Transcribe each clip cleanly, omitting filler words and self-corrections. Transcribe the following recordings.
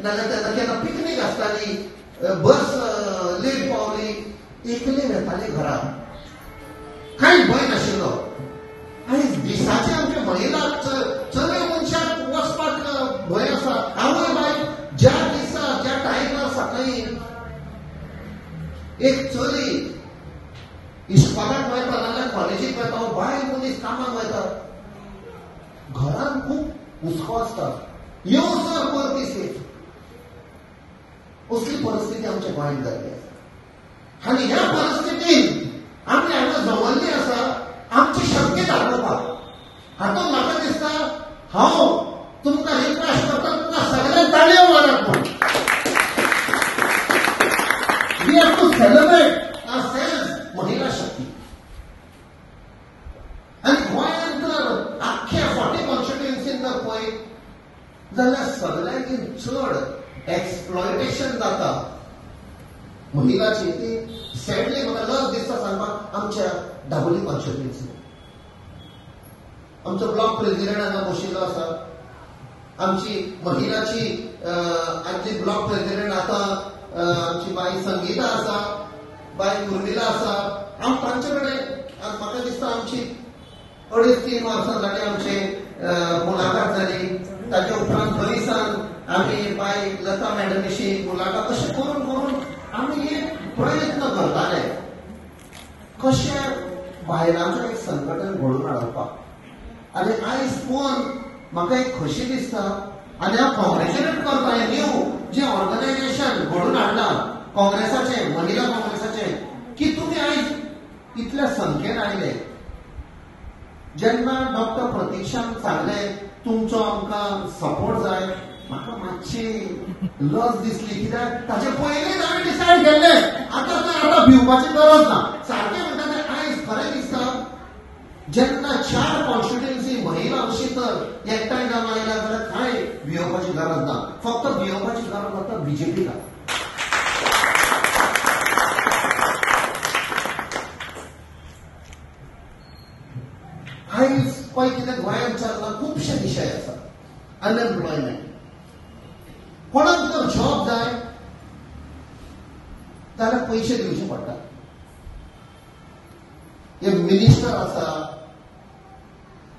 नाजाल्यार तेन्ना केन्ना पिकनीक आसताली, बस लेट पावली, एकले वेताले घरा, कांय भंय नाशिल्लो. आनी दिसाचे आमचे महिला चले मनशाक वचपाक भंय आसा. आवय बाय ज्या दिसा ज्या टायमार सकाळी एक चली इस्कॉलाक वयता नाजाल्यार कॉलेजीक वयता, बायल मनीस कामाक वयता, घरान खूब हुस्को आसता, येवसर परती सेफ. असली परिस्थिती आमच्या गोंयांत जाल्ली आसा. आनी ह्या परिस्थितीन आमी हांगा जमल्ली आसा आमची शक्ती दाखोवपाक. हातूंत म्हाका दिसता हांव तुमकां रिक्वेस्ट करता, तुमकां सगळ्यांक ताळयो मारात म्हूण. We have to celebrate ourselves महिला शक्ती. आनी गोंयांत जर आख्ख्या 40 कॉन्स्टिट्युएन्सीन जर पळयत जाल्यार सगळ्यांनी चड एक्सप्लॉयटेशन जाता महिलाची. ती सॅडली म्हाका लज दिसता सांगपाक, आमच्या दाबोली कॉन्स्टिट्युएन्सी आमचो ब्लॉक प्रेसिडेंट हांगा बशिल्लो आसा. आमची महिलाची आदली ब्लॉक प्रेसिडेंट आतां आमची बाई संगीता आसा, बाई उर्मिला आसा. हांव तांचे कडेन म्हाका दिसता आमची 2.5-3 वर्सां जाली आमची मुलाखत जाली. ताच्या उपरांत बरीसान आमी बाई लता मॅडमीशी मुलाखत, अशें करून करून आमी एक प्रयत्न करताले कशें बायलांचें एक संघटन घडोवन हाडपाक. आनी आयज पळोवन म्हाका एक खोशी दिसता आनी हांव कॉंग्रेच्युलेट करता हें न्यू जें ऑर्गनायझेशन घडोवन हाडलां काँग्रेसाचें, महिला काँग्रेसाचें, की तुमी आयज इतल्या संख्येन आयले. जेन्ना डॉक्टर प्रतीक्षान सांगलें तुमचो आमकां सपोर्ट जाय, म्हाका मातशी लज दिसली, कित्याक ताचे पयलींच आमी डिसायड केल्लें आतां आतां भिवपाची गरज ना. सारकें म्हणटा तें आयज खरें दिसता जेन्ना 4 कॉन्स्टिट्युएन्सी महिला अशी तर एकठांय जावन आयल्या जाल्यार कांय भियोवपाची गरज ना. फक्त भियोवपाची गरज आतां बीजेपीक. आयज पळय कितें गोंयांत चल्लां, खुबशे विशय आसा. अनएम्प्लॉयमेंट, कोणाक जर जॉब जाय जाल्यार पयशे दिवचे पडटा. हे मिनिस्टर आसा,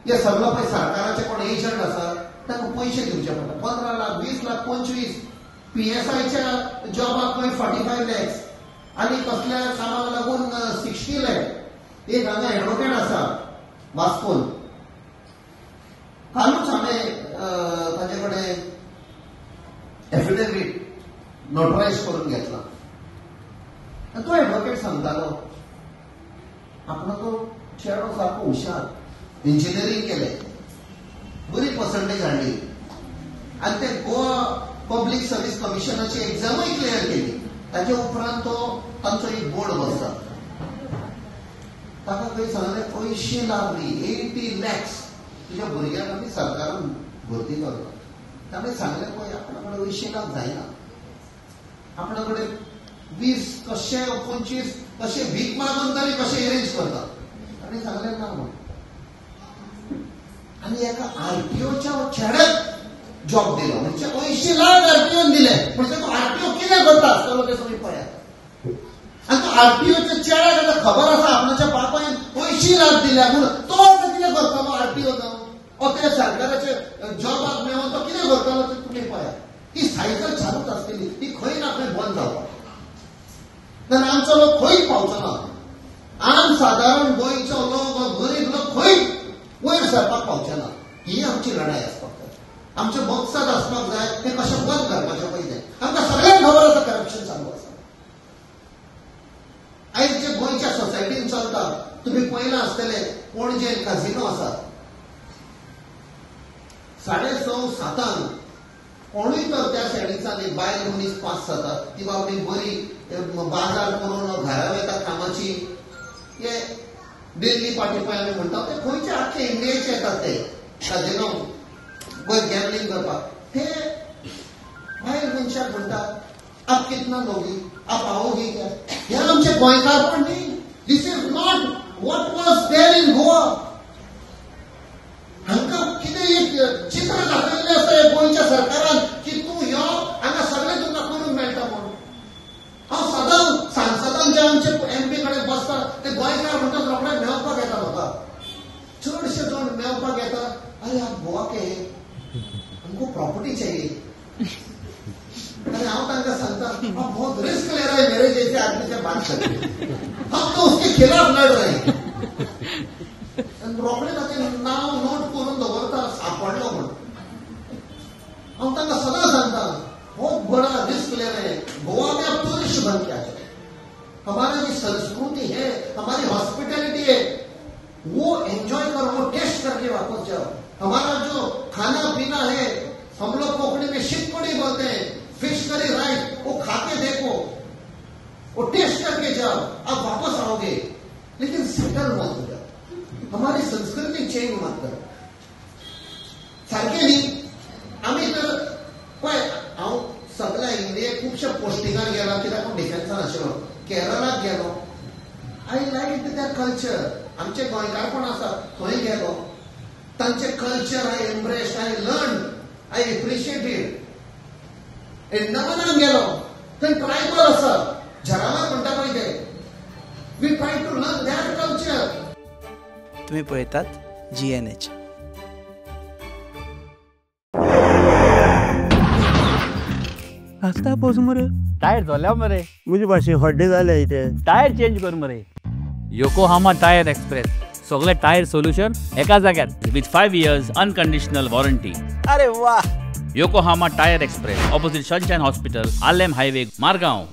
हे सगळो पळय सरकाराचे कोण एजंट आसा, तांकां पयशे दिवचे पडटा. 15 लाख, 20 लाख, 25, पीएसआयच्या जॉबाक पळय 45 लॅक्स आनी कसल्या कामाक लागून 60 लॅक. एक हांगा एडवोकेट आसा वास्कोन, कालूच हांवें ताचे कडेन एफिडेवीट नोटरायज करून घेतला. तो एडवोकेट सांगतालो आपणाचो चेडो सारको हुशार, इंजिनियरींग केलें, बरी पर्संटेज हाडली आनी ते गोवा पब्लीक सर्वीस कमिशनाची एग्जामूय क्लियर केली. ताचे उपरांत तो तांचो एक बोर्ड बसता, ताका खंय सांगलें 80 लाख दी, 80 लॅक्स तुज्या भुरग्यांक आमी सरकारान भरती करता. ताणें सांगलें पळय आपणा कडेन 80 लाख जायना, आपणा कडेन 20 कशे 25 कशे भीक मागून तरी कशे एरेंज करता. ताणें सांगलें ना म्हूण. आनी एका आरटीओच्या चेड्याक जॉब दिलो, म्हणजे 80 लाख आरटीओन दिले. म्हणजे तो आरटीओ कितें करता आसतलो तें तुमी पळयात. आनी तो आरटीओच्या चेड्याक आतां खबर आसा आपणाच्या बापायन 80 लाख दिल्या म्हणून तो आतां कितें करतलो आरटीओ जावन, ओ त्या सरकाराचे जॉबाक मेळोवन तो कितें करतलो तें तुमी पळयात. ही सायकल चालूच आसतली, ती खंय ना खंय बंद जावपाक. जाल्यार आमचो लोक खंयच पावचो ना. आम सादारण गोंयचो लोक, गरीब लोक खंय वयर सरपाक पावचे ना. ही आमची लढाय आसपाक जाय, आमचें मकसद आसपाक जाय तें कशें बंद करपाचें पयलें. आमकां सगळ्यांक खबर आसा करप्शन चालू आसा. आयज जे गोंयच्या सोसायटीन चलता तुमी पळयलां आसतलें, पणजे काजिनो आसा, 6:30-7 कोणूय तर त्या सायडीच्यान एक बायल मनीस पास जाता, ती बाबडी बरी बाजार करून घरा वयता कामाची. हे दिल्ली पार्टी पळय आमी म्हणटा ते खंयचे आख्खे इंडियेचे येतात ते काजिनो वयर गॅमलिंग करपाक. ते बायल मनशाक म्हणटा आप कितना लोगी, आप आओगी क्या. हे आमचे गोंयकार पण न्ही. This is not what was there in Goa. हांकां कितें एक चित्र दाखयल्लें आसा गोंयच्या सरकारान की तूं यो हांगा आप बहुत रिस्क ले रहे हैं मेरे जैसे आदमी से बात करके, हम तो उसके खिलाफ लड़ रहे हैं. रोखडे ताचें नांव नोट करून दवरता सापडलो म्हण. हांव तांकां सदां सांगता, बहुत बड़ा रिस्क ले रहे हैं. गोवा में आप टूरिस्ट बन के आ जाए, हमारा जो संस्कृति है, हमारी हॉस्पिटैलिटी है, वो एंजॉय करो, वो टेस्ट करके वापस जाओ. हमारा जो खाना पीना है, हम लोग कोकणी में शितकोडी बोलते हैं, फिश करी राइस, वो खा के देखो, वो टेस्ट करके जाओ, आप वापस आओगे, लेकिन सेटल मत हो जाओ. हमारी संस्कृति चेंज मत करो. सारखे न्ही, आमी तर पळय, हांव सगळ्या इंडिये खुबश्या पोस्टिंगार गेला, कित्याक हांव डिफेन्सान आशिल्लो, केरळाक गेलो, I like that culture. आमचे गोंयकार पण आसा, थंय गेलो, तांचे culture I embrace, I learn, I appreciate it. अंदमानाक गेलो, थंय ट्रायबल आसा, झरावा म्हणटा पळय ते, we try to learn that culture. तुम्ही पळयतात GNH. आस्ता पोस मरे टायर धोल्या मरे, म्हजे भाशेन हड्डे जाले इथे, टायर चेंज कर मरे. योकोहामा टायर एक्सप्रेस, सगळे टायर सोल्युशन एका जाग्यार विथ 5 years unconditional warranty. अरे वा. Yokohama tyre express, opposite Sunshine hospital, Arlem highway, Margao.